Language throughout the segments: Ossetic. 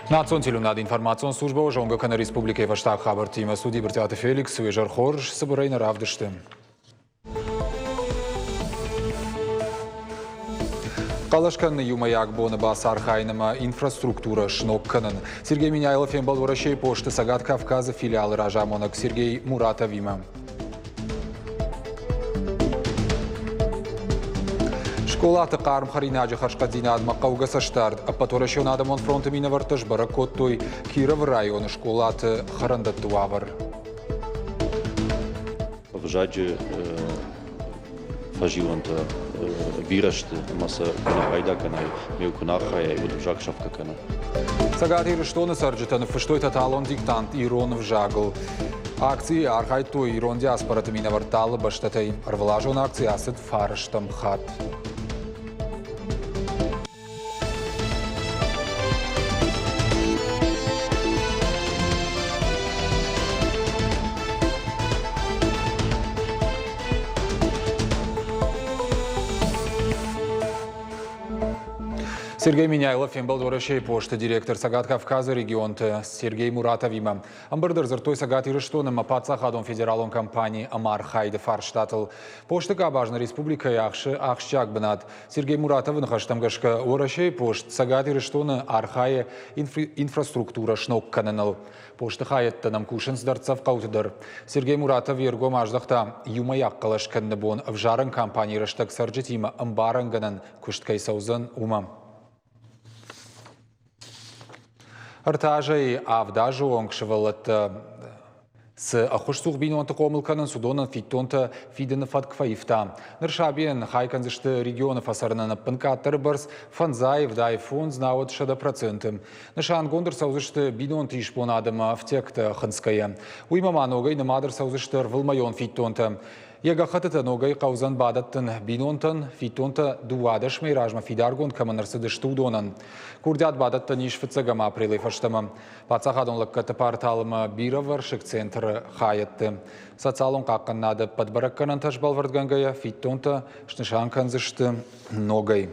Национ телеуынады информацион службӕ зонгӕ кӕны республикӕйы фӕстаг хабӕрттимӕ. Студийы Брытъиаты Феликс, уе зӕр хорз, цыбырӕй нӕ равдысты. Хъӕлӕс кӕныны иумӕйаг боны бацархайын ӕмӕ инфраструктурӕ сног кӕнын. Сергей Меняйло фембӕлд Уӕрӕсейы посты Цӕгат Кавказы филиалы разамонӕг Сергей Муратовимӕ. Скъолаты хъарм хӕринаджы хӕрзхъӕддзинадмӕ хъӕугӕ цӕстдард Ӕппӕтуӕрӕсеон адӕмон фронты минӕвӕрттӕ сбӕрӕг кодтой Кировы районы скъолаты хӕрӕндӕтты уавӕр. Ӕвзаджы фӕзилӕнтӕ бирӕ сты ӕмӕ сӕ куы нӕ пайда кӕнай, ме куы нӕ архайай, уӕд ӕвзаг сӕфгӕ кӕны. Цӕгат Ирыстоны цӕрджытӕ ныффыстой тоталон диктант ирон ӕвзагыл. Акцийы архайдтой ирон диаспораты минӕвӕрттӕ алы бӕстӕтӕй. Ӕрвылазон акци ацыд фарӕстӕм хатт. Сергей Меняйло фембӕлд Уӕрӕсейы посты директор Цӕгат Кавказы регионты Сергей Муратовимӕ. Ӕмбырды ӕрдзырдтой Цӕгат Ирыстон ӕмӕ паддзахадон федералон компанийы ӕмархайды фарстатыл. Посты къабаз нӕ республикӕйы ахсы ахсджиаг бынат. Сергей Муратовы ныхӕстӕм гӕсгӕ Уӕрӕсейы пост Цӕгат Ирыстоны архайы инфраструктурӕ сног кӕныныл. Посты хайӕдтӕ нӕм кусынц дӕрддзӕф хъӕуты дӕр. Сергей Муратов йе ргом аздӕхта иумӕйаг хъӕлӕс кӕныны бон ӕвзарӕн кампанийы рӕстӕг цӕрджытимӕ ӕмбарынгӕнӕн куыст кӕй цӕудзӕн, уымӕ. Ӕртӕ азӕй авд азы онг сывӕллӕттӕ цы ӕххуысцух бинонты хъомыл кӕнынц, уыдонӕн фиддонтӕ фидыны фӕтк фӕивта. Ныр сабийӕн хай кӕндзысты регионы фӕцӕрынӕн ӕппынкъаддӕры бӕрц фӕндзай, 75, науӕд 100%. Нысангонд ӕрцӕудзысты бинонты исбонад ӕмӕ ӕфтиӕгтӕ хынцгӕйӕ. Уыимӕ ма ногӕй нымад ӕрцӕудзысты ӕрвылмӕйон фиддонтӕ. Йӕ гӕххӕттытӕ ногӕй хъӕудзӕн бадӕттын бинонтӕн, фиддонтӕ 12 мӕйы размӕ фидаргонд кӕмӕн ӕрцыдысты, уыдонӕн. Курдиат бадӕттӕн ис фыццӕгӕм апрелӕй фӕстӕмӕ. Паддзахадон лӕггӕдты порталмӕ бирӕвӕрсыг центры хайӕдты. Социалон хъахъхъӕнынады ӕппӕт бӕрӕггӕнӕнтӕ сбӕлвырдгӕнгӕйӕ фиддонтӕ снысан кӕндзысты ногӕй.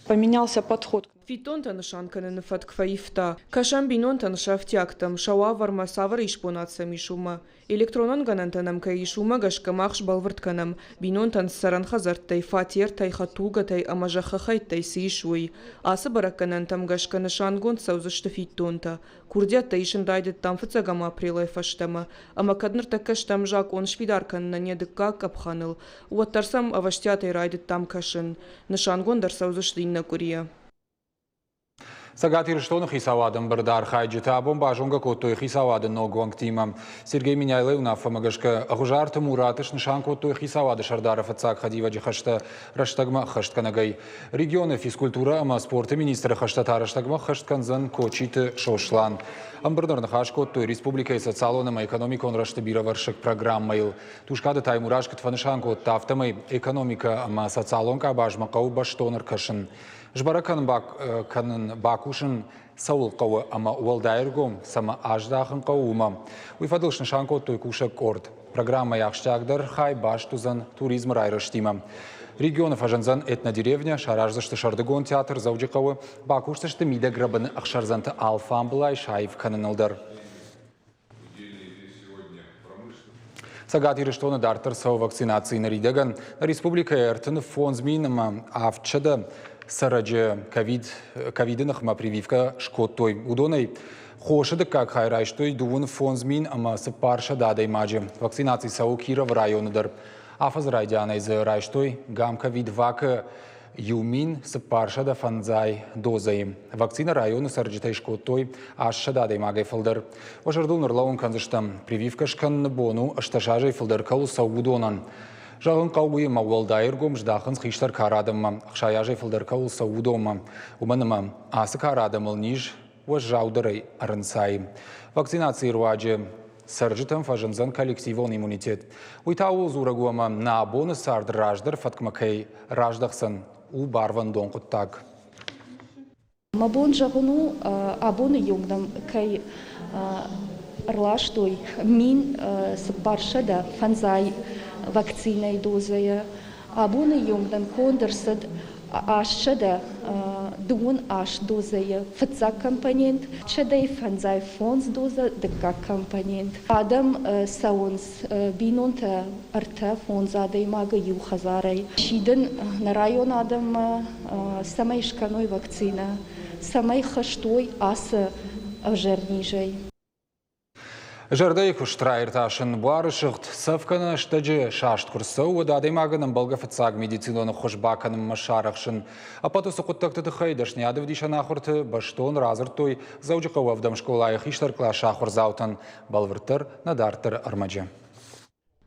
Поменялся подход. Фиддонтӕ нысан кӕныны фӕтк фӕивта. Кӕсӕм бинонтӕн сӕ ӕфтиӕгтӕм, сӕ уавӕрмӕ, цавӕр исбонад сӕм ис, уымӕ. Электронон гӕнӕнтӕ нӕм кӕй ис, уымӕ гӕсгӕ мах сбӕлвырд кӕнӕм, бинонтӕн цӕрӕн хӕдзӕрттӕй, фатертӕй, хӕдтулгӕтӕй ӕмӕ зӕххы хӕйттӕй цы ис, уый. Ацы бӕрӕггӕнӕнтӕм гӕсгӕ нысангонд цӕудзысты фиддонтӕ. Курдиӕттӕ исын райдыдтам фыццӕгӕм апрелӕй фӕстӕмӕ, ӕмӕ кӕд ныртӕккӕ стӕм закъон сфидар кӕнынӕн йӕ дыккаг къӕпхӕныл, уӕддӕр сӕм ӕвӕстиатӕй райдыдтам кӕсын. Нысангонд ӕрцӕудзысты иннӕ къуырийӕ. Цӕгат Ирыстоны хицауады ӕмбырды архайджытӕ абон базонгӕ кодтой хицауады ног уӕнгтимӕ. Сергей Меняйлойы уынаффӕмӕ гӕсгӕ Ӕгъуызарты Мураты снысан кодтой хицауады сӕрдары фыццаг хӕдивӕджы хӕстӕ рӕстӕгмӕ ӕххӕстгӕнӕгӕй. Регионы физкультурӕ ӕмӕ спорты министры хӕстӕ та рӕстӕгмӕ ӕххӕст кӕндзӕн Кочиты Сослан. Ӕмбырды ӕрныхас кодтой республикӕйы социалон ӕмӕ экономикон рӕзты бирӕвӕрсыг программӕйыл. Тускъаты Таймураз куыд фӕнысан кодта, афтӕмӕй экономикӕ ӕмӕ социалон къабазмӕ хъӕуы бӕстон ӕркӕсын. Сбӕрӕг кӕнын бакусын цӕуыл хъӕуы ӕмӕ уӕлдай ӕргом цӕмӕ аздахын хъӕуы, уымӕ. Уый фӕдыл снысан кодтой кусӕг къорд. Программӕйы ахсджиагдӕр хай баст уыдзӕн туризмы райрӕзтимӕ. Регионы фӕзындзӕн этнодеревня, сараздзысты сӕрдыгон театр Дзӕуджыхъӕуы, бакусдзысты мидӕгрӕбыны ӕхсӕрдзӕнты алфамбылай саив кӕныныл дӕр. Цӕгат Ирыстоны дарддӕр цӕуы вакцинаци ныридӕгӕн. Республикӕйы 35 мин ӕмӕ 700 цӕрӕджы ковид, ковиды ныхмӕ прививкӕ скодтой. Уыдонӕй хосы дыккаг хай райстой 25 мин ӕмӕ 400 адӕймаджы. Вакцинаци цӕуы Кировы районы дӕр. Афӕдзы райдианӕй дзы райстой гам-ковид-вакы 1405 дозӕйы. Вакцинӕ районы цӕрджытӕй скодтой 800 адӕймагӕй фылдӕр. Уӕ зӕрдыл ныр кӕндзыстӕм, прививкӕ скӕныны бон у 80 азӕй фылдӕр кӕуыл цӕуы, уыдонӕн. Зӕгъын хъӕуы уый, ӕмӕ уӕлдай ӕргом здахынц хистӕр кары адӕммӕ, 60 азӕй фылдӕр кӕуыл цӕуы, уыдонмӕ. Уымӕн ӕмӕ ацы кары адӕмыл низ уӕззаудӕрӕй ӕрынцайы. Вакцинацийы руаджы цӕрджытӕм фӕзындзӕн коллективон иммунитет. Уый та ууыл дзурӕг у, ӕмӕ нӕ абоны цард раздӕр фӕткмӕ кӕй раздӕхдзӕн, у барвӕндон хъуыддаг. Мӕ бон зӕгъын у, абоны онг нӕм кӕй ӕрластой 1450 вакцинӕйы дозӕйы. Абоны онг нӕм конд ӕрцыд 800. Дыууын аст дозӕйы фыццаг компонент, 155 дозӕ дыккаг компонент. Адӕм цӕуынц бинонтӕ ӕртӕ-фондз адӕймагы иу хӕдзарӕй. Сидын нӕ районы адӕммӕ, цӕмӕй скӕной вакцинӕ, цӕмӕй хызт уой ацы ӕвзӕр низӕй. Зӕрдӕйы куыст раиртасын, буары сыгъд, цӕф кӕнӕ стӕджы саст куы рцӕуы, уӕд адӕймагӕн ӕмбӕлгӕ фыццаг медицинон ӕххуыс бакӕнынмӕ сарӕхсын. Ӕппӕт уыцы хъуыддӕгты тыххӕй дӕсныйады ӕвдисӕн ахуырты бӕстон радзырдтой Дзӕуджыхъӕуы ӕвдӕм скъолайы хистӕр къласы ахуырдзаутӕн. Бӕлвырддӕр нӕ дарддӕры ӕрмӕджы.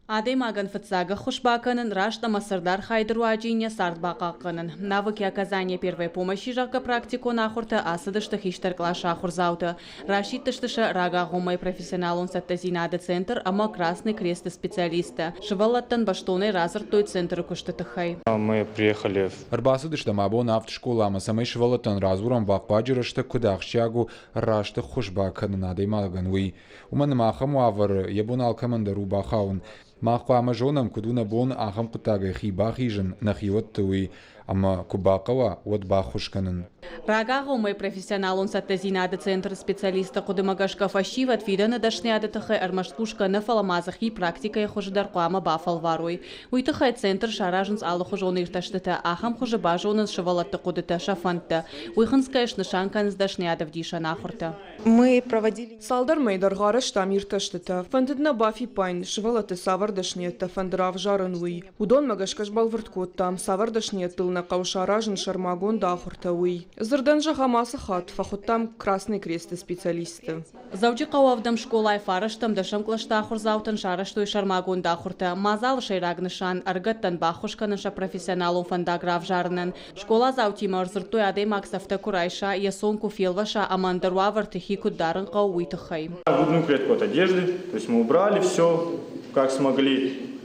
Адӕймагӕн фыццаг ӕххуыс бакӕнын, раст ӕмӕ цардархайды руаджы йын йӕ цард бахъахъхъӕнын. Навыки оказания первой помощи, зӕгъгӕ, практикон ахуыртӕ ацыдысты хистӕр къласы ахуырдзаутӕ. Расидтысты сӕ рагагъоммӕйы профессионалон цӕттӕдзинады центр ӕмӕ Красный Крест-ы специалисттӕ. Сывӕллӕттӕн бӕстонӕй радзырдтой центры куысты тыххӕй. Мы приехали Ӕрбацыдыстӕм абон авд скъоламӕ, цӕмӕй сывӕллӕттӕн радзурӕм бахъуаджы рӕстӕг куыд ахсджиаг у раст ӕххуыс бакӕнын адӕймагӕн, уый. Уымӕн ӕмӕ ахӕм уавӕры йӕ бон алкӕмӕн дӕр у бахауын. Мах хъуамӕ зонӕм, куыд у нӕ бон ахӕм хъуыддагӕй хи бахизын, нӕхиуӕтты уый, ӕмӕ куы бахъӕуа, уӕд баххуыс кӕнын. Рагагъоммӕ профессионалон цӕттӕдзинады центры специалистты хъуыдымӕ гӕсгӕ фӕсивӕд фидӕны дӕсныйады тыххӕй ӕрмӕст кусгӕ нӕ, фӕлӕ ма дзы хи практикӕйы хуызы дӕр хъуамӕ бафӕлварой. Уый тыххӕй центр саразынц алыхуызон иртӕстытӕ, ахӕм хуызы базонынц сывӕллӕтты хъуыдытӕ, сӕ фӕндтӕ. Уый хынцгӕйӕ снысан кӕнынц дӕсныйадӕвдисӕн ахуыртӕ. Мы проводили Цалдӕр мӕй дӕргъы арӕзтам иртӕстытӕ. Фӕндыд нӕ бафиппайын, сывӕллӕтты цавӕр дӕсныйӕдтӕ фӕнды равзарын, уый. Уыдонмӕ гӕсгӕ сбӕлвырд кодтам, цавӕр дӕсныйӕдтыл нӕ хъӕуы саразын сӕрмагонд ахуыртӕ, уый. Дзырдӕн зӕгъӕм, ацы хатт фӕхуыдтам Красный Крест-ы специалистты. Дзӕуджыхъӕуы ӕвдӕм скъолайы фарӕстӕм дӕсӕм кълӕсты ахуырдзаутӕн сарӕзтой сӕрмагонд ахуыртӕ. Мадзалы сӕйраг нысан – ӕрыгӕттӕн баххуыс кӕнын сӕ профессионалон фӕндаг равзарынӕн. Скъоладзаутимӕ ӕрдзырдтой адӕймаг цӕфтӕ куы райса, йӕ цонг куы фелвӕса ӕмӕ ӕндӕр уавӕрты хи куыд дарын хъӕуы, уый тыххӕй. Грудную клетку от одежды, то есть мы убрали все, как смогли,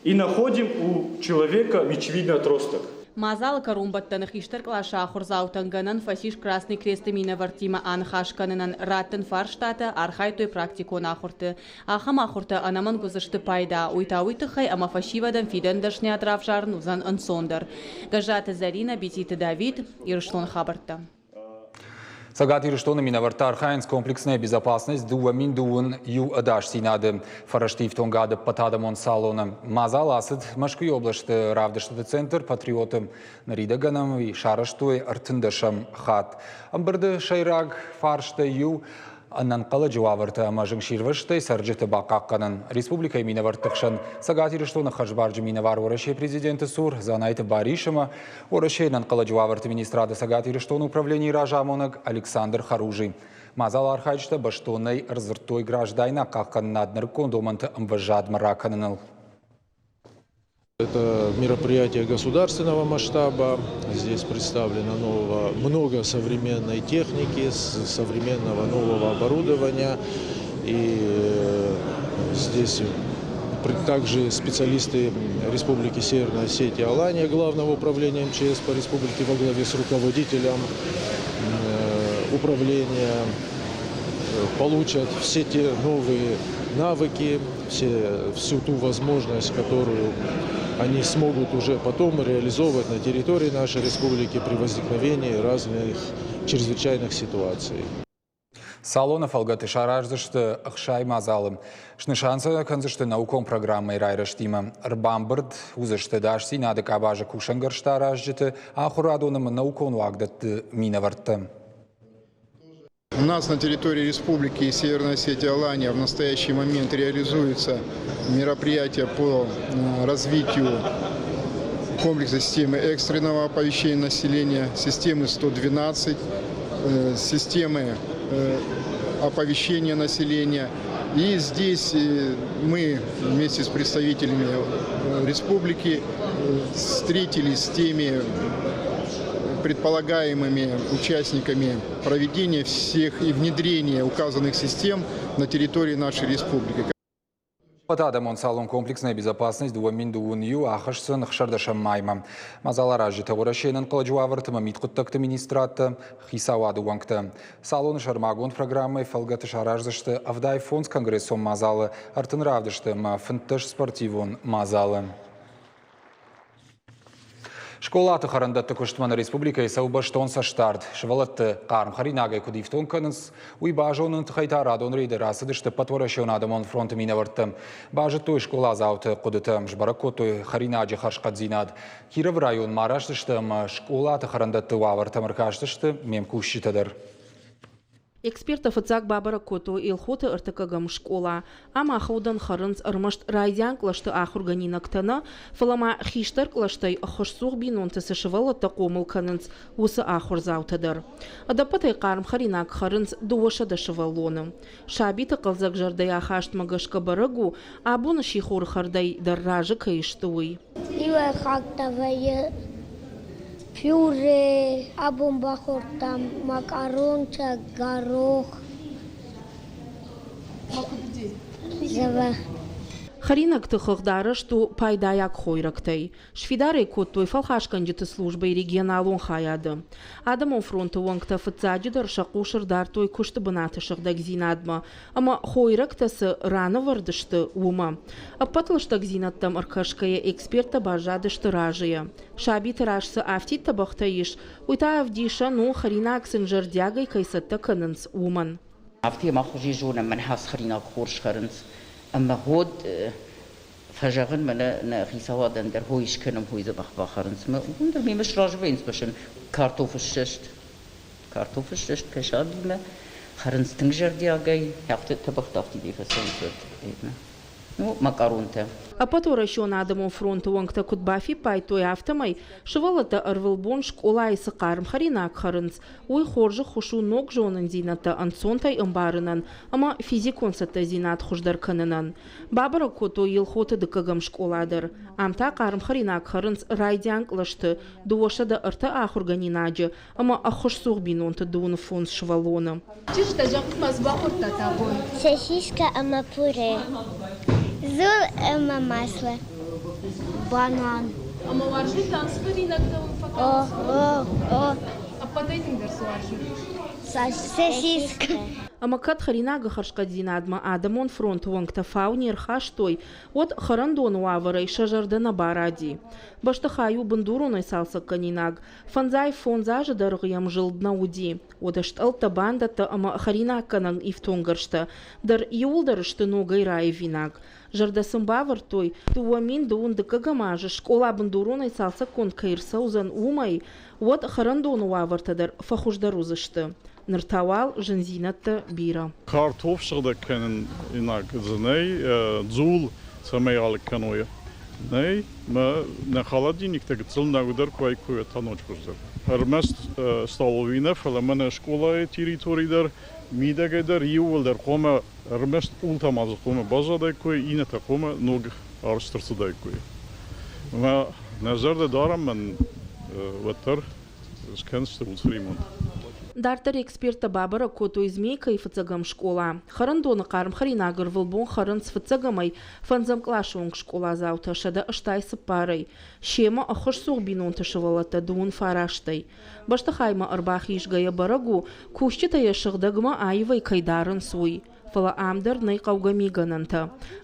и находим у человека мечевидный отросток. Мадзалы кӕронбӕттӕны хистӕр къласы ахуырдзаутӕн гӕнӕн фӕцис Красный Кресты минӕвӕрттимӕ аныхас кӕнынӕн, раттын фарстатӕ, архайдтой практикон ахуырты. Ахӕм ахуыртӕ ӕнӕмӕнг уыдзысты пайда, уый та уый тыххӕй, ӕмӕ фӕсивӕдӕн фидӕн дӕсныйад равзарын уыдзӕн ӕнцондӕр. Гӕззаты Зӕринӕ, Бититы Давид, Ирыстоны хабӕрттӕ. Цӕгат Ирыстоны минӕвӕрттӕ архайынц комплексная безопасность 2021 ӕдасдзинады фӕрӕзты ифтонгады ӕппӕтадӕмон салоны. Мадзал ацыд Мӕскуыйы областы равдыстыты центр «Патриоты». Ныридӕгӕн ӕм сарӕзтой ӕртындӕсӕм хатт. Ӕмбырды сӕйраг фарстӕй иу ӕнӕнхъӕлӕджы уавӕртӕ ӕмӕ зынгсирвӕзтӕй цӕрджыты бахъахъхъӕнын. Республикӕйы минӕвӕртты хсӕн Цӕгат Ирыстоны хӕрзбарджы минӕвар Уӕрӕсейы президенты цур Дзанайты Барис ӕмӕ Уӕрӕсейы ӕнӕнхъӕлӕджы уавӕрты министрады Цӕгат Ирыстоны управленийы разамонӕг Александр Харужий. Мадзалы архайджытӕ бӕстонӕй ӕрдзырдтой граждайнаг хъахъхъӕнынад нырыккон домӕнты ӕмвӕзадмӕ ракӕныныл. Это мероприятие государственного масштаба. Здесь представлено нового, много современной техники, современного нового оборудования. И здесь также специалисты Республики Северная Осетия Алания, Главного управления МЧС по республике во главе с руководителем управления получат все те новые навыки, всю ту возможность, которую они смогут уже потом реализовывать на территории нашей республики при возникновении разных чрезвычайных ситуаций. Салоны фӕлгӕты сараздзысты ӕхсай мадзалы. Снысан сӕ кӕндзысты наукон программӕйы райрӕзтимӕ. Ӕрбамбырд уыдзысты дӕсдзинады къабазы кусӕнгӕрзтӕ аразджыты, ахуырадон ӕмӕ наукон уагдӕтты минӕвӕрттӕ. У нас на территории Республики Северная Осетия Алания в настоящий момент реализуется мероприятие по развитию комплекса системы экстренного оповещения населения, системы 112, системы оповещения населения. И здесь мы вместе с представителями республики встретились с теми предполагаемыми участниками проведения всех и внедрения указанных систем на территории нашей республики. Ӕппӕтадӕмон салон «Комплексная безопасность» 2021 ахӕсдзӕн ӕхсӕрдӕсӕм маймӕ. Мадзаларазджытӕ Уӕрӕсейы ӕнӕнхъӕлӕджы уавӕрты ӕмӕ мидхъуыддӕгты министрадтӕ, хицауады уӕнгтӕ. Салоны сӕрмагонд программӕйы фӕлгӕты сараздзысты 75 конгрессон мадзалы, 30 равдысты ӕмӕ 15 спортивон мадзалы. Скъолаты хӕрӕндӕтты куыстмӕ нӕ республикӕйы цӕуы бӕстон цӕстдард. Сывӕллӕтты хъарм хӕринагӕй куыд ифтонг кӕнынц, уый базоныны тыххӕй та радон рейды рацыдысты Ӕппӕтуӕрӕсеон адӕмон фронты минӕвӕрттӕ. Базыдтой скъоладзауты хъуыдытӕ, сбӕрӕг кодтой хӕринаджы хӕрзхъӕддзинад. Кировы районмӕ араст сты ӕмӕ скъолаты хӕрӕндӕтты уавӕртӕм ӕркастысты ме мкусджытӕ дӕр. Эксперттӕ фыццаг бабӕрӕг кодтой Елхоты ӕртыккӕгӕм скъола. Ам аходӕн хӕрынц ӕрмӕст райдиан кълӕсты ахуыргӕнинӕгтӕ нӕ, фӕлӕ ма хистӕр кълӕстӕй ӕххуысцух бинонты цы сывӕллӕттӕ хъомыл кӕнынц, уыцы ахуырдзаутӕ дӕр. Ӕдӕппӕтӕй хъарм хӕринаг хӕрынц 200 сывӕллоны. Сабиты хъӕлдзӕг зӕрдӕйы ахастмӕ гӕсгӕ бӕрӕг у, абоны сихоры хӕрдӕй дӕр разы кӕй сты, уый. Иуӕй хатт вӕййы пюре, абон бахордтам макъаронтӕ, горох. Дзӕбӕх. Хӕринӕгты хыгъд арӕзт у пайдайаг хойрӕгтӕй. Сфидар ӕй кодтой фӕлхасгӕнджыты службӕйы регионалон хайады. Адӕмон фронты уӕнгтӕ фыццаджыдӕр сӕ хъус ӕрдардтой куысты бынаты сыгъдӕгдзинадмӕ ӕмӕ хойрӕгтӕ цы ранӕвӕрд сты, уымӕ. Ӕппӕт лыстӕгдзинӕдтӕм ӕркӕсгӕйӕ эксперттӕ баззадысты разыйӕ. Сабиты раз цы афтид тӕбӕгътӕ ис, уый та ӕвдисӕн у, хӕринаг сын зӕрдиагӕй кӕй цӕттӕ кӕнынц, уымӕн. Афтӕ ма хузи зонӕм, мӕнӕ ацы хӕринаг хорз хӕрынц. Ӕмӕ гъод фӕзӕгъын мӕнӕ нӕ хицауадӕн дӕр хой скӕнӕм, хой дзӕбӕх бахӕрынц. Мӕ уым дӕр мемӕ сразы вӕййынц мӕ картофы ссӕст. Картофы ссӕст кӕсагимӕ хӕрынц тынг зӕрдиагӕй, афтӕ тӕбӕгъты афтидӕй фӕцӕуынц уӕд. Ну, макаронтӕ. Ӕппӕтуӕрӕсеон адӕмон фронты уӕнгтӕ куыд бафиппайдтой, афтӕмӕй сывӕллӕттӕ ӕрвылбон скъолайы цы хъарм хӕринаг хӕрынц, уый хорз ӕххуыс у ног зонындзинӕдтӕ ӕнцонтӕй ӕмбарынӕн ӕмӕ физикон цӕттӕдзинад хуыздӕр кӕнынӕн. Бабӕрӕг кодтой Елхоты дыккӕгӕм скъола дӕр. Ам та хъарм хӕринаг хӕрынц райдиан кълӕсты 203 ахуыргӕнинаджы ӕмӕ ӕххуысцух бинонты 25 сывӕллоны. Чызджытӕ, зӕгъут-ма, цы бахордтат абон? Сосиска ӕмӕ пюре, дзул ӕмӕ масло, банан. Ӕмӕ уарзут цы хӕринӕгтӕ уын фӕкӕнынц? О, о, о. Ӕппӕтӕй тынгдӕр цы уарзут? Сосиска. Ӕмӕ кӕд хӕринагы хӕрзхъӕддзинадмӕ адӕмон фронты уӕнгтӕ фау не рхастой, уӕд хӕрӕндоны уавӕрӕй сӕ зӕрдӕ нӕ баради. Бӕстыхай у бындуронӕй цалцӕггӕнинаг. Фӕндзай фондз азы дӕргъы йӕм зылд нӕ уыди. Уӕдӕ стъӕлттӕ, бандӕттӕ ӕмӕ хӕринаггӕнӕн ифтонггӕрзтӕ дӕр иууылдӕр сты ногӕй раивинаг. Зӕрдӕ сын бавӕрдтой, 2000 дыккӕгӕм азы скъола бындуронӕй цалцӕггонд кӕй ӕрцӕудзӕн, уымӕй, уӕд хӕрӕндоны уавӕртӕ дӕр фӕхуыздӕр уыдзысты. Ныр та уал зындзинӕдтӕ бирӕ. Картоф сыгъдӕг кӕнинаг дзы нӕй, дзул цӕмӕй алыг кӕной, нӕй. Мӕ нӕ холодильниктӕ гыццыл нӕудӕр куы уаиккой, та ноджы хуыздӕр. Ӕрмӕст столовый нӕ, фӕлӕ мӕнӕ скъолайы территори дӕр, мидӕгӕй дӕр иууылдӕр хъуамӕ ӕрмӕст къултӕ ма дзы хъуамӕ баззадаиккой, иннӕтӕ хъуамӕ ног арӕзт ӕрцыдаиккой. Ӕмӕ нӕ зӕрдӕ дарӕм, мӕн уӕддӕр скӕндзысты уыцы ремонт. Дарддӕр эксперттӕ бабӕрӕг кодтой Змейкӕйы фыццӕгӕм скъола. Хӕрӕндоны хъарм хӕринаг ӕрвылбон хӕрынц фыццӕгӕмӕй фӕндзӕм къласы онг скъоладзаутӕ 184-ӕй, семӕ ӕххуысцух бинонты сывӕллӕттӕ дыууын фарастӕй. Бӕстыхаймӕ ӕрбахизгӕйӕ бӕрӕг у, кусджытӕ йӕ сыгъдӕгмӕ аивӕй кӕй дарынц, уый. Фӕлӕ ам дӕр нӕй хъӕугӕ мигӕнӕнтӕ.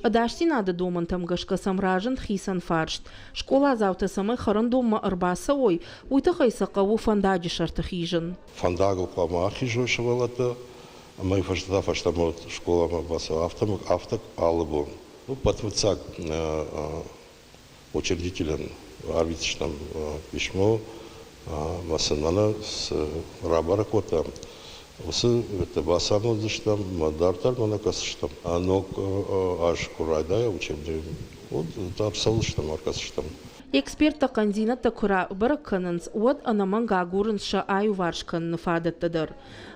Ӕдасдзинады домӕнтӕм гӕсгӕ сӕм разынд хицӕн фарст. Скъоладзаутӕ цӕмӕй хӕрӕндонмӕ ӕрбацӕуой, уый тыххӕй сӕ хъӕуы фӕндаджы сӕрты хизын. Фӕндагыл хъуамӕ ахизой сывӕллӕттӕ ӕмӕ фӕстӕ та фӕстӕмӕ скъоламӕ бацӕуа. Афтӕ, афтӕ алы бон. Ну, фыццаг учредителӕн арвитдзыстӕм письмо ӕмӕ сын мӕнӕ цы рабӕрӕг кодтам, уыцы бацамондзыстӕм ӕмӕ дарддӕр мӕнӕ кӕсдзыстӕм. Ног аз куы райдайа учебный, уӕд ӕрцӕудзыстӕм, ӕркӕсдзыстӕм. Эксперттӕ хъӕндзинӕдтӕ куы рабӕрӕг кӕнынц, уӕд ӕнӕмӕнг агурынц сӕ аиуварс кӕныны фадӕттӕ дӕр.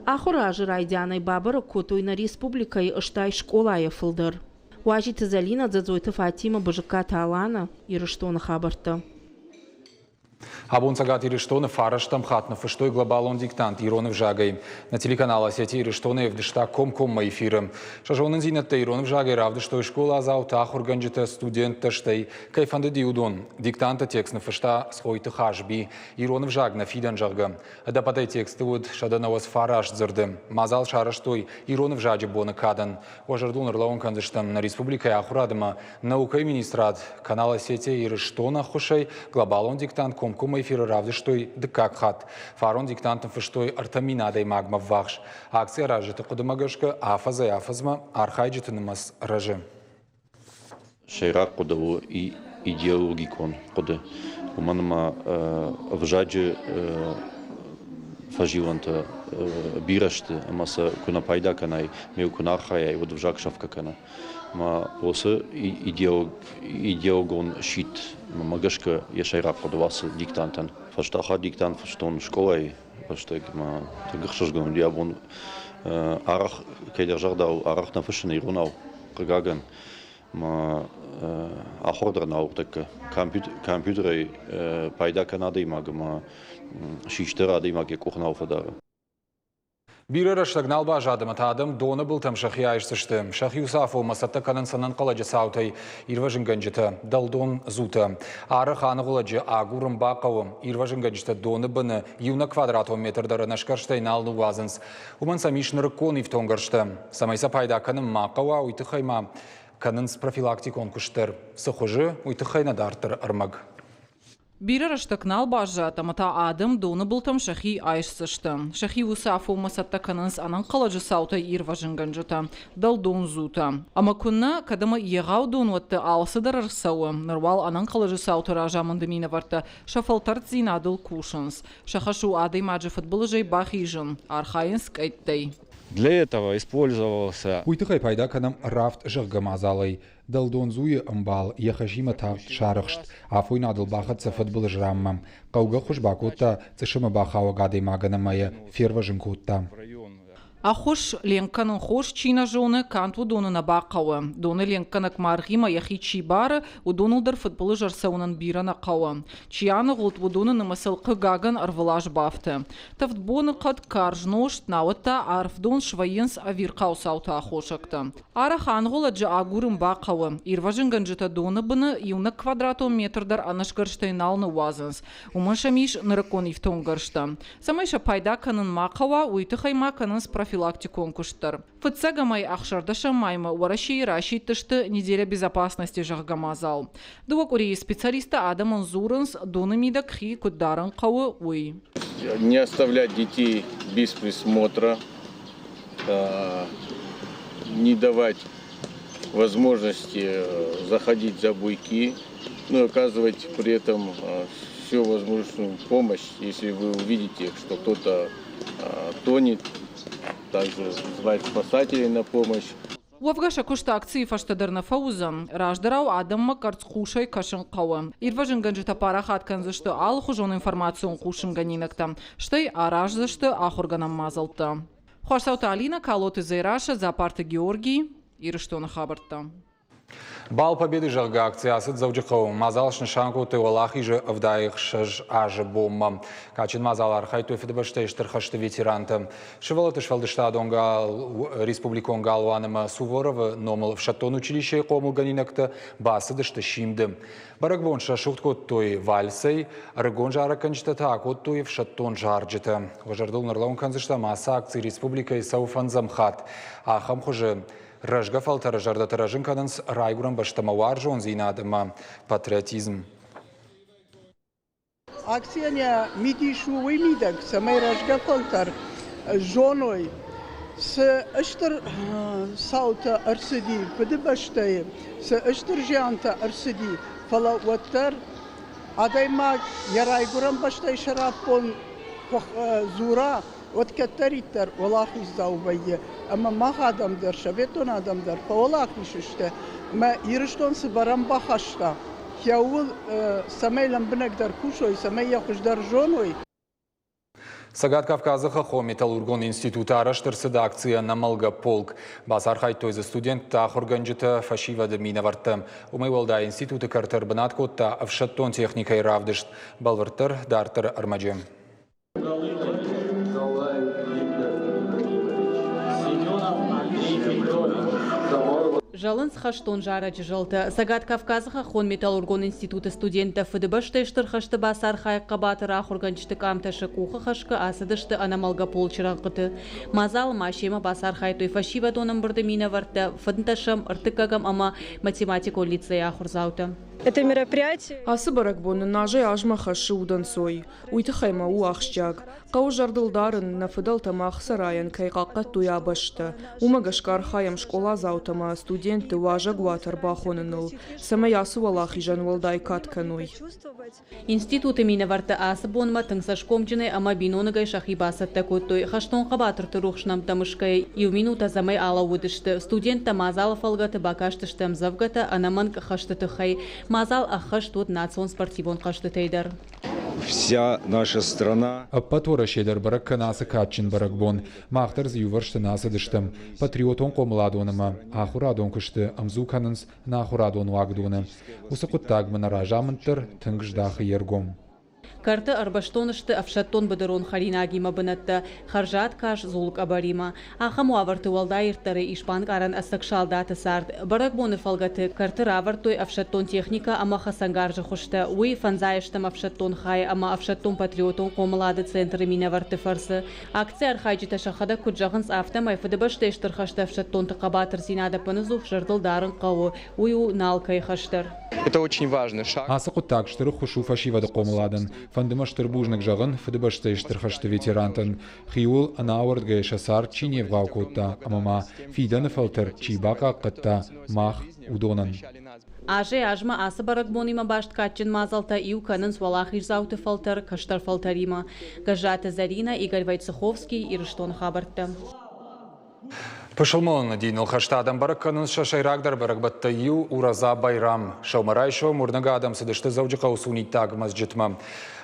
Ахуыры азы райдианӕй бабӕрӕг кодтой нӕ республикӕйы 80 скъолайӕ фылдӕр. Уазиты Зӕлинӕ, Дзӕдзойты Фатимӕ, Бызыккаты Алана, Ирыстоны хабӕрттӕ. Абон Цӕгат Ирыстоны фарӕстӕм хатт ныффыстой глобалон диктант ирон ӕвзагӕй. Нӕ телеканал Осетия Ирыстоны ӕвдыста комкоммӕ эфиры. Сӕ зонындзинӕдтӕ ирон ӕвзагӕй равдыстой скъоладзаутӕ, ахуыргӕнджытӕ, студенттӕ, стӕй кӕй фӕндыди, уыдон. Диктанты текст ныффыста Цгъойты Хазби. Ирон ӕвзаг нӕ фидӕн, зӕгъгӕ. Ӕдӕппӕтӕй тексты уыд 199 дзырды. Мадзал сарӕзтой ирон ӕвзаджы боны кадӕн. Уӕ зӕрдыл ӕрлӕууын кӕндзыстӕм, нӕ республикӕйы ахуырад ӕмӕ наукӕйы министрад канал Осетия Ирыстон ӕххуысӕй глобалон диктант комплекс. комкоммӕ эфиры равдыстой дыккаг хатт. Фарон диктант ныффыстой 3000 адӕймагмӕ ввахс. Акци аразджыты хъуыдымӕ гӕсгӕ афӕдзӕй-афӕдзмӕ архайджыты нымӕц рӕзы. Сӕйраг хъуыды у идеологикон хъуыды, уымӕн ӕмӕ ӕвзаджы фӕзилӕнтӕ бирӕ сты ӕмӕ сӕ куы нӕ пайда кӕнай, ме куы нӕ архайай, уӕд ӕвзаг сӕфгӕ кӕны. Ӕмӕ уыцы идеологон сидт мӕ гӕсгӕ йӕ сӕйраг хъуыды у ацы диктантӕн. Фӕстаг хатт диктант фыстон скъолайы рӕстӕг ӕмӕ тынг ӕхсызгон уыди абон арӕх кӕйдӕр загъдау арӕх нӕ фыссын иронау, хъыгагӕн. Ма ахуыр дӕр нал тӕккӕ компьютерӕй пайда кӕны адӕймаг ӕмӕ систӕр адӕймаг йӕ къух нал фӕдары. Бирӕ рӕстӕг нал баззад ӕмӕ та адӕм доны былтӕм сӕхи айсдзысты. Сӕхи уыцы афонмӕ цӕттӕ кӕнынц ӕнӕнхъӕлӕджы цаутӕй ирвӕзынгӕнджытӕ, дӕлдон зутӕ. Арӕх аныгъуылӕджы агурын бахъӕуы. Ирвӕзынгӕнджытӕ доны быны иунӕг квадратон метр дӕр ӕнӕсгӕрстӕй нал ныууадзынц. Уымӕн сӕм ис нырыккон ифтонггӕрзтӕ. Цӕмӕй сӕ пайда кӕнын ма хъӕуа, уый тыххӕй ма кӕнынц профилактикон куыст дӕр. Цы хуызы, уый тыххӕй нӕ дарддӕр ӕрмӕг. Бирӕ рӕстӕг нал баззад ӕмӕ та адӕм доны былтӕм сӕхи айсдзысты. Сӕхи уыцы афонмӕ цӕттӕ кӕнынц ӕнӕнхъӕлӕджы цаутӕй ирвӕзынгӕнджытӕ, дӕлдондзутӕ. Ӕмӕ куыннӕ, кӕд ӕмӕ егъау донуӕтты алцыдӕр ӕрцӕуы, ныр уал ӕнӕнхъӕлӕджы цауты разамынды минӕвӕрттӕ сӕ фӕлтӕрддзинадыл кусынц. Сӕ хӕс у адӕймаджы фыдбылызӕй бахизын, архайынц къӕйттӕй. Для этого использовался Уый тыххӕй пайда кӕнӕм рафт зӕгъгӕ мадзалӕй. Дӕлдондзуйы ӕмбал йӕ хӕсимӕ тагъд сарӕхст, афойнадыл бахӕццӕ фыдбылыз ранмӕ. Хъӕугӕ хуыз бакодта цъысымы бахауӕг адӕймагӕн ӕмӕ йӕ фервӕзын кодта. Ӕххуыс ленк кӕнын хорз чи нӕ зоны, канд уыдоны нӕ бахъӕуы. Доны ленкгӕнӕг маргъимӕ йӕхи чи бары, уыдоныл дӕр фыдбылыз ӕрцӕуынӕн бирӕ нӕ хъӕуы. Чи аныгъуылд, уыдоны нымӕцыл хъыгагӕн ӕрвылаз бафты. Тӕвд боныхъӕд, карз нозт, науӕд та арф дон свӕййынц ӕвирхъау цауты аххосӕгтӕ. Арӕх аныгъуылӕджы агурын бахъӕуы. Ирвӕзынгӕнджытӕ доны быны иунӕг квадратон метр дӕр ӕнӕсгӕрстӕй нал ныууадзынц. Уымӕн сӕм ис нырыккон ифтонггӕрзтӕ. Цӕмӕй сӕ пайда кӕнын ма хъӕуа, уый тыххӕй ма кӕнынц профилактикон куыст дӕр. Фыццӕгӕмӕй ӕхсӕрдӕсӕм маймӕ Уӕрӕсейы расидтысты «Неделя безопасности» зӕгъгӕ мадзал. Дыууӕ къуырийы специалисттӕ адӕмӕн дзурынц, доны мидӕг хи куыд дарын хъӕуы, уый. Не оставлять детей без присмотра, не давать возможности заходить за буйки, ну и оказывать при этом всю возможную помощь, если вы увидите, что кто-то тонет, также звать спасателей на помощь. Уӕвгӕ сӕ куыст акцийы фӕстӕ дӕр нӕ фӕуыдзӕн. Раздӕрау адӕммӕ къӕрцхъусӕй кӕсын хъӕуы. Ирвӕзынгӕнджытӕ парахат кӕндзысты алыхуызон информацион хъусынгӕнинӕгтӕ, стӕй араздзысты ахуыргӕнӕн мадзӕлттӕ. Хуасауты Алинӕ, Калоты Дзерассӕ, Дзапарты Георгий, Ирыстоны хабӕрттӕ. Бал Победы, зӕгъгӕ, акци ацыд Дзӕуджыхъӕуы. Мадзал снысан кодтой Уӕлахизы 76 азы бонмӕ. Кадджын мадзалы архайдтой Фыдыбӕстӕйы Стыр хӕсты ветерантӕ. Сывӕллӕтты сфӕлдыстадон республикон галуан ӕмӕ Суворовы номыл ӕфсӕддон училищейы хъомылгӕнинӕгтӕ бацыдысты симды. Бӕрӕгбон срӕсугъд кодтой вальсӕй, ӕрыгон зарӕггӕнджытӕ та акодтой ӕфсӕддон зарджытӕ. Уӕ зӕрдыл нӕрлӕууын кӕндзыстӕм, ацы акци республикӕйы цӕуы фӕндзӕм хатт. Ахӕм хуызы рӕзгӕ фӕлтӕры зӕрдӕты рӕзын кӕнынц райгуырӕн бӕстӕмӕ уарзондзинад ӕмӕ патриотизм. Акцийӕн йӕ мидис у уый мидӕг, цӕмӕй рӕзгӕ фӕлтӕр зоной, цы стыр цаутӕ ӕрцыди Фыдыбӕстӕйы, цы стыр зиантӕ ӕрцыди, фӕлӕ уӕддӕр адӕймаг йӕ райгуырӕн бӕстӕйы сӕраппонд куы дзура, уӕд кӕддӕриддӕр уӕлахиздзау вӕййы. Ӕмӕ мах адӕм дӕр, советон адӕм дӕр фӕуӕлахиз сты. Ӕмӕ Ирыстон цы бӕрӕн бахаста, кӕуыл цӕмӕй лӕмбынӕгдӕр кусой, цӕмӕй йӕ хуыздӕр зоной. Цӕгат Кавказы хӕххон-металлургон институты арӕзт ӕрцыд акци «Ӕнӕмӕлгӕ полк». Бацархайдтой дзы студенттӕ, ахуыргӕнджытӕ, фӕсивӕды минӕвӕрттӕ. Уымӕй уӕлдай институты кӕрты ӕрбынат кодта ӕфсӕддон техникӕйы равдыст. Бӕлвырддӕр дарддӕры ӕрмӕджы. Зӕлынц хӕстон зарӕджы зӕлтӕ. Цӕгат Кавказы хӕххон-металлургон институты студенттӕ Фыдыбӕстӕйы Стыр хӕсты бацархайӕг хъӕбатыр ахуыргӕнджыты къамтӕ сӕ къухы хӕсгӕ ацыдысты ӕнӕмӕлгӕ полчы рӕнхъыты. Мадзалы ма семӕ бацархайдтой фӕсивӕдон ӕмбырды минӕвӕрттӕ, фынддӕсӕм, ӕртыккӕгӕм ӕмӕ математикон лицейы ахуырдзаутӕ. Это мероприятие. Ацы бӕрӕгбон нын азӕй-азмӕ хӕссы удӕнцой. Уый тыххӕй ма у ахсджиаг. Хъӕуы зӕрдыл дарын, нӕ фыдӕлтӕ мах цӕрайӕн кӕй хъахъхъӕдтой а бӕстӕ. Уымӕ гӕсгӕ архайӕм скъоладзаутӕ ӕмӕ студентты уазӕгуат ӕрбахоныныл, цӕмӕй ацы уӕлахизӕн уӕлдай кад кӕной. Институты минӕвӕрттӕ ацы бонмӕ тынг цӕсгомджынӕй ӕмӕ биноныгӕй сӕхи бацӕттӕ кодтой. Хӕстон хъӕбатырты рухс нӕмттӕ мысгӕйӕ иу минут ӕдзӕмӕй алӕууыдысты. Студенттӕ мадзалы фӕлгӕты бакастысты ӕмдзӕвгӕтӕ ӕнӕмӕнг хӕсты тыххӕй. Мадзал ӕххӕст уыд национ спортивон хъӕзтытӕй дӕр. Вся наша страна. Ӕппӕт Уӕрӕсе дӕр бӕрӕг кӕны ацы кадджын бӕрӕгбон. Мах дӕр дзы иувӕрсты нӕ ацыдыстӕм. Патриотон хъомыладон ӕмӕ ахуырадон куысты ӕмдзу кӕнынц нӕ ахуырадон уагдоны. Уыцы хъуыддагмӕ нӕ разамынд дӕр тынг здахы йе ргом. Кӕрты ӕрбӕстон сты ӕфсӕддон-быдырон хӕринагимӕ бынӕттӕ, хӕрзад кас дзул къӕбӕримӕ. Ахӕм уавӕрты уӕлдай ирддӕрӕй ис банкъарӕн ӕцӕг салдаты цард. Бӕрӕгбоны фӕлгӕты кӕрты равӕрдтой ӕфсӕддон техникӕ ӕмӕ хӕцӕнгарзы хуызтӕ. Уый фӕндзайӕстӕм ӕфсӕддон хайы ӕмӕ ӕфсӕддон-патриотон хъомылады центры минӕвӕртты фӕрцы. Акцийы архайджытӕ сӕхӕдӕг куыд зӕгъынц, афтӕмӕй Фыдыбӕстӕйы Стыр хӕсты ӕфсӕддонты хъӕбатырдзинад ӕппынӕдзух зӕрдыл дарын хъӕуы. Уый у нӕ алкӕй хӕс дӕр. Это очень важный шаг. Ацы хъуыддаг стыр ӕххуыс у фӕсивӕды хъомыладӕн. Фӕнды мӕ стыр бузныг зӕгъын Фыдыбӕстӕйы Стыр хӕсты ветерантӕн, хиуыл ӕнӕауӕрдгӕйӕ сӕ цард чи не вгъау кодта ӕмӕ ма фидӕны фӕлтӕр чи бахъахъхъӕдта, мах, уыдонӕн. Азӕй-азмӕ ацы бӕрӕгбонимӕ баст кадджын мадзӕлттӕ иу кӕнынц уӕлахиздзауты фӕлтӕр кӕстӕр фӕлтӕримӕ. Гӕззаты Зӕринӕ, Игорь Войцеховский, Ирыстоны хабӕрттӕ. Пысылмон диныл хӕст адӕм бӕрӕг кӕнынц сӕ сӕйрагдӕр бӕрӕгбӕттӕй иу Ураза Байрам. Сӕумӕрайсом уырнӕг адӕм цыдысты Дзӕуджыхъӕуы сунниттаг мӕзджытмӕ.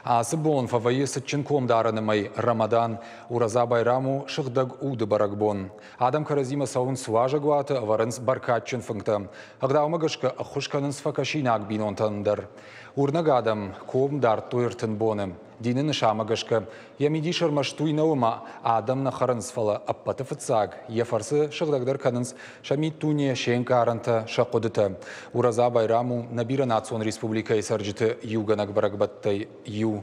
Ацы бон фӕвӕййы цытджын комдарӕны мӕй Рамадан. Ураза Байрам у сыгъдӕг уды бӕрӕгбон. Адӕм кӕрӕдзимӕ цӕуынц уазӕгуаты, ӕвӕрынц бӕркадджын фынгтӕ. Ӕгъдаумӕ гӕсгӕ ӕххуыс кӕнынц фӕкӕсинаг бинонтӕн дӕр. Уырнӕг адӕм ком дардтой 30 боны. Дины нысанмӕ гӕсгӕ йӕ мидис ӕрмӕст уый нӕу ӕмӕ адӕм нӕ хӕрынц, фӕлӕ ӕппӕты фыццаг йӕ фӕрцы сыгъдӕгдӕр кӕнынц сӕ миддуне, се нкъарӕнтӕ, сӕ хъуыдытӕ. Ураза Байрам у нӕ бирӕнацион республикӕйы цӕрджыты иугӕнӕг бӕрӕгбӕттӕй иу.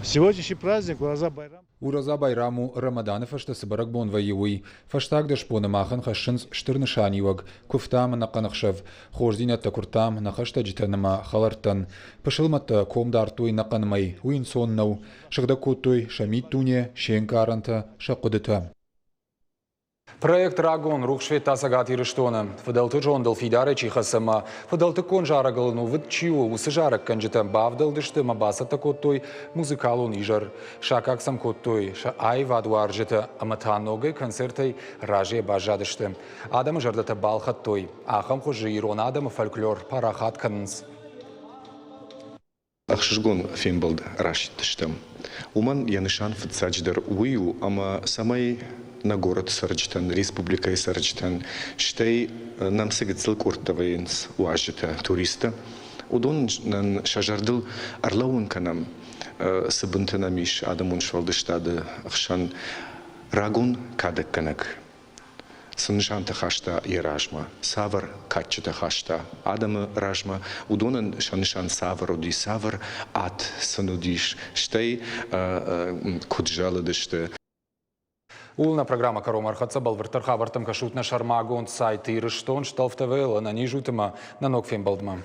Сегодняшний праздник Ураза Байрам. Ураза Байрам у, Рамаданы фӕстӕ цы бӕрӕгбон вӕййы, уый. Фӕстаг дӕсбоны махӕн хӕссынц стыр нысаниуӕг, куывтам ӕнӕхъӕн ӕхсӕв, хорздзинӕдтӕ куырдтам нӕ хӕстӕджытӕн ӕмӕ хӕлӕрттӕн. Пысылмӕттӕ ком дардтой ӕнӕхъӕн мӕй, уый ӕнцон нӕу. Сыгъдӕг кодтой сӕ миддуне, се нкъарӕнтӕ, сӕ хъуыдытӕ. Проект «Рагон рухс федта Цӕгат Ирыстоны». Фыдӕлты зондыл фидарӕй чи хӕцы ӕмӕ фыдӕлтыккон зарӕгыл ӕнувыд чи у, уыцы зарӕггӕнджытӕ бавдӕлдысты ӕмӕ бацӕттӕ кодтой музыкалон изӕр. Саккаг сӕм кодтой сӕ аивадуарзджытӕ ӕмӕ та ногӕй концертӕй разыйӕ баззадысты. Адӕмы зӕрдӕтӕ балхӕдтой. Ахӕм хуызы ирон адӕмы фольклор парахат кӕнынц. Ӕхсызгон фембӕлд расидтыстӕм. Уымӕн йӕ нысан фыццаджыдӕр уый у, ӕмӕ цӕмӕй нӕ горӕты цӕрджытӕн, республикӕйы цӕрджытӕн, стӕй нӕм цы гыццыл къордтӕ вӕййынц уазджытӕ, туристтӕ, уыдонӕн сӕ зӕрдыл ӕрлӕууын кӕнӕм, цы бынтӕ нӕм ис адӕмон сфӕлдыстады хсӕн рагон кадӕггӕнӕг цы нысантӕ хаста йӕ размӕ, цавӕр кадджытӕ хаста адӕмы размӕ, уыдонӕн сӕ нысан цавӕр уыди, цавӕр ад сын уыдис, стӕй куыд зӕлыдысты. Ууыл нӕ программӕ кӕронмӕ ӕрхӕццӕ бӕлвырддӕр хабӕрттӕм кӕсут нӕ сӕрмагонд сайты Ирыстон, Столф ТВ-ыл ӕнӕниз ут ӕмӕ нӕ ног фембӕлдмӕ.